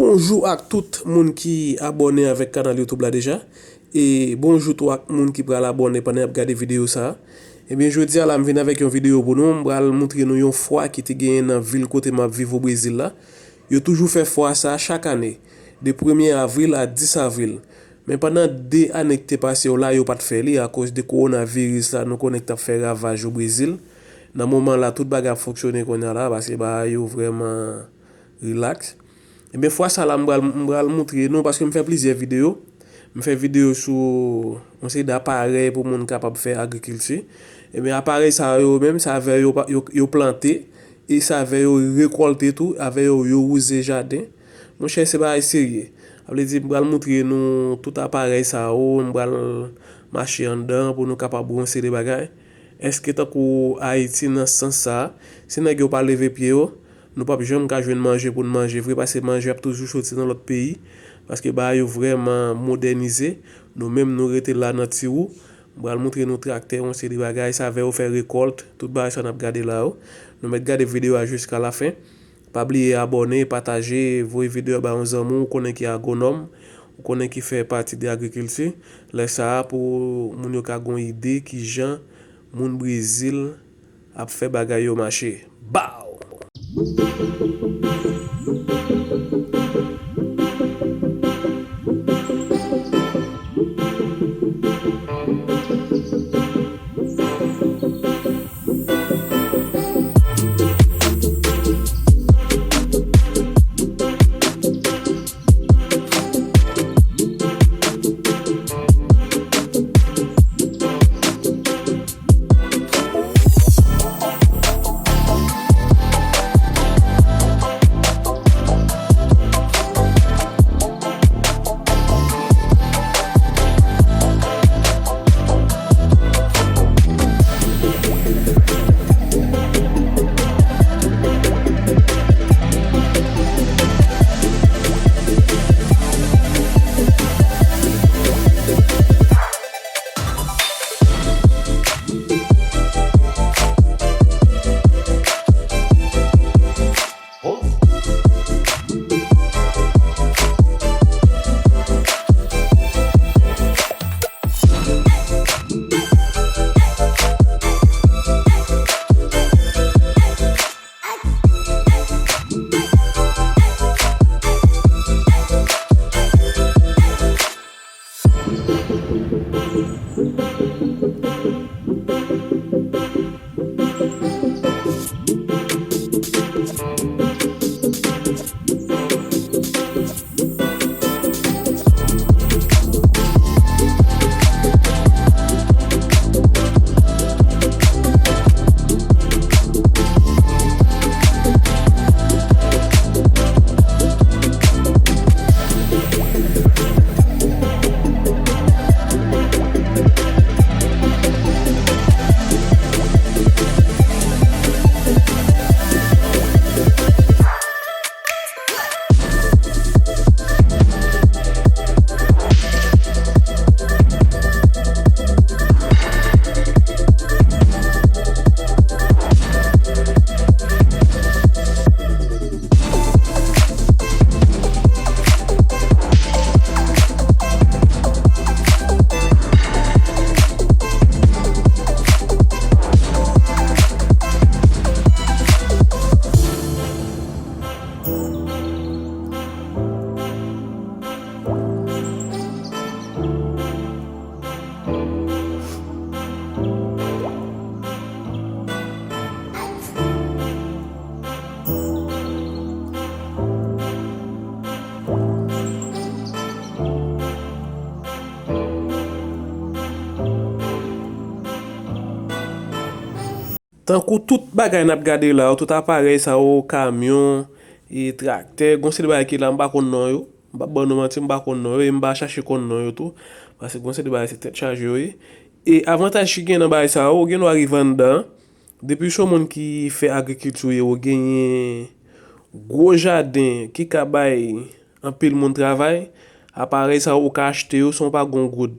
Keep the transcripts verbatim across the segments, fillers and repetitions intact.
Bonjou ak tout moun ki abòne avèk kanal YouTube la deja. E bonjou tou ak moun ki pral abòne pandan y ap gade videyo sa a. Ebyen, jodi a la, m vin avèk yon videyo pou nou. M pral montre nou yon fwa ki te genyen nan vil kote m ap viv o Brezil la. Yo toujou fè fwa sa a chak ane, de premye avril a dis avril. Men pandan de ane ki te pase yo la, yo pa t fè li akoz de kowonaviris la, nou konnen ki t ap fè ravaj o Brezil. Nan moman la, tout bagay ap fonksyone kounye a la, paske bagay yo vrèman rilaks. Ebyen, fwa sa la, m pral, m pral montre nou, paske m fè plizyè videyo. M fè videyo sou yon seri de aparèy pou moun kapab fè agrikilti. Ebyen, aparèy sa yo menm, se avè yo, yo, yo plante, e se avè yo rekòlte tou, avè yo, yo wouze jaden. Monchè, se bagay serye. Sa vle di, m pral montre nou tout aparèy sa yo, m pral mache anndan pou nou kapab wè yon seri de bagay. Èske tankou Ayiti nan sans sa a, si nèg yo pa leve pye yo, nou p ap janm ka jwenn manje pou n manje vre, paske manje ap toujou soti nan lòt peyi, paske bagay yo vrèman modènize. Nou menm, nou rete la nan ti wou. M pral montre nou traktè, yon seri de bagay, se avè yo fè rekòlt, tout bagay sa n ap gade la yo. Nou mèt gade videyo a jiska lafen. Pa bliye abòne, pataje, voye videyo a ba yon zanmi w ou konnen ki agwonòm, ou konnen ki fè pati de agrikilti. Lè sa a, pou moun yo ka gon ide kijan moun Brezil ap fè bagay yo mache. Baw! Tankou tout bagay n ap gade la yo, tout aparèy sa yo, kamyon, e traktè, gon seri de bagay ki la, m pa konn non yo. M p ap ba nou manti, m pa konn non yo, e m pa chache konn non yo tou. Paske gon seri de bagay se tèt chaje yo ye. E avantaj ki gen nan bagay sa yo, ou gen dwa rive anndan, depi w se yon moun ki fè agrikilti ou ye, ou genyen gwo jaden ki ka bay anpil moun travay, aparèy sa yo ou ka achte yo san w pa gon goud.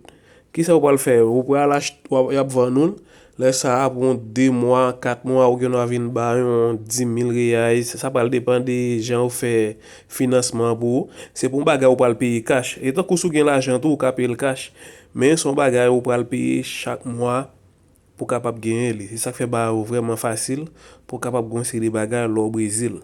Kisa ou pral fè? Ou pral achte, w ap, y ap vann ou l, Lè sa a, pou yon de mwa, kat mwa, ou gen dwa vin ba yon dis mil reyais. Sa pral depann de jan yo fè finansman an pou ou. Se pou yon bagay ou pral peye kach. E tankou si w gen lajan tou, ou ka peye l kach. Men se yon bagay ou pral peye chak mwa pou w kapab genyen li. Se sa k fè bagay yo vrèman fasil pou w kapab gen yon seri de bagay lè w Brezil.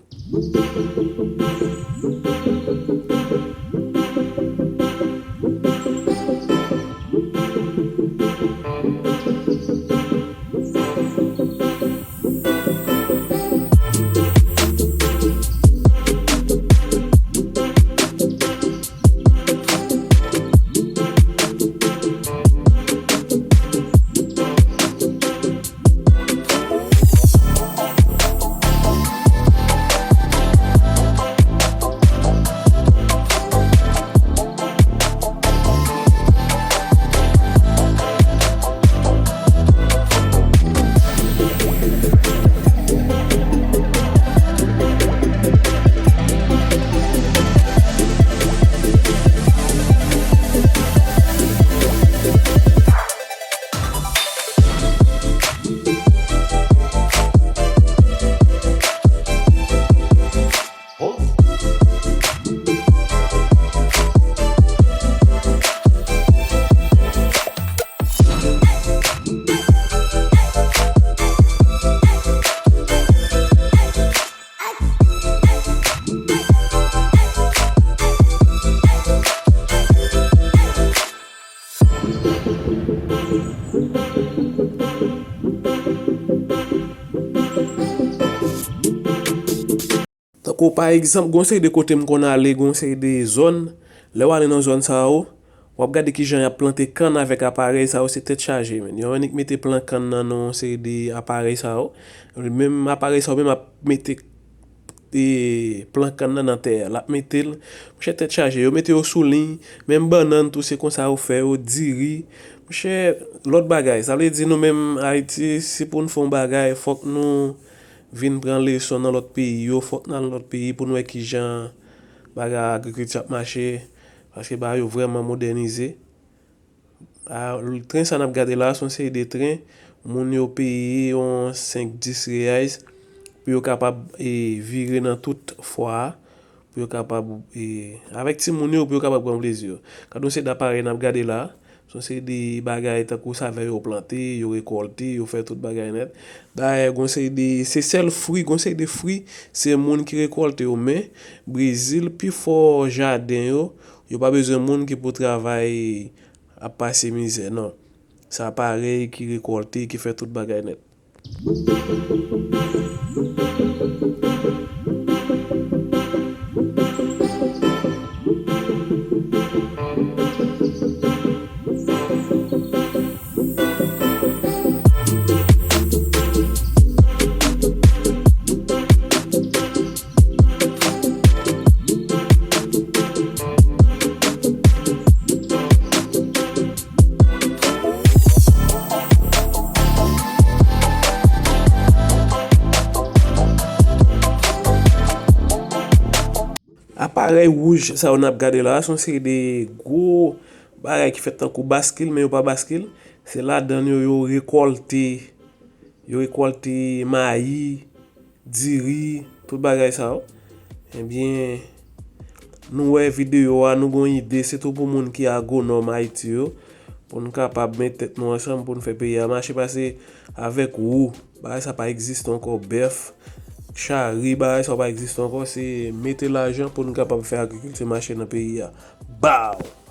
Tankou pa egzanp, gon seri de kote m konn ale, gon seri de zòn, lè w ale nan zòn sa yo, w ap gade kijan y ap plante kann avèk aparèy sa yo, se tèt chaje, men. Yo annik mete plan kann nan nan yon seri de aparèy sa yo. Menm aparèy sa yo menm ap mete, e, plan kann nan nan tè a. L ap mete l, monchè, tèt chaje. Yo mete yo sou liy, menm bannann tou, se konsa yo fè yo, diri. Monchè, lòt bagay. Sa vle di nou menm Ayiti, si pou n fè yon bagay, fòk nou vin pran leson nan lòt peyi yo, fòk n al nan lòt peyi pou n wè kijan bagay agrikilti ap mache, paske bagay yo vrèman modènize. A, tren sa n ap gade la, se yon seri de tren, moun yo peye yon senk, dis reyais pou yo kapab, e, vire nan tout fwa a, pou yo kapab, e, avèk timoun yo, pou yo kapab pran plezi yo. Gade yon seri de aparèy n ap gade la, se yon seri de bagay tankou savè yo plante, yo rekòlte, yo fè tout bagay nèt. Dayè, gon seri de, se sèl fwi, gon seri de fwi, se moun ki rekòlte yo. Men, Brezil, pifò jaden yo, yo pa bezwen moun ki pou travay ap pase mizè, non. Se aparèy ki rekòlte, ki fè tout bagay nèt. Aparèy wouj sa yo n ap gade la, se yon seri de gwo bagay ki fèt tankou baskil, men yo pa baskil. Se ladan yo, yo rekòlte, yo rekòlte mayi, diri, tout bagay sa yo. Ebyen, nou wè videyo a, nou gon ide, sitou pou moun ki agwonòm Ayiti yo, pou n kapab met tèt nou ansanm, pou n fè peyi a mache, paske avèk wou, bagay sa pa egziste ankò, bèf, chari, bagay sa pa egziste ankò, se mete lajan pou n kapab fè agrikilti mache nan peyi a. Baw!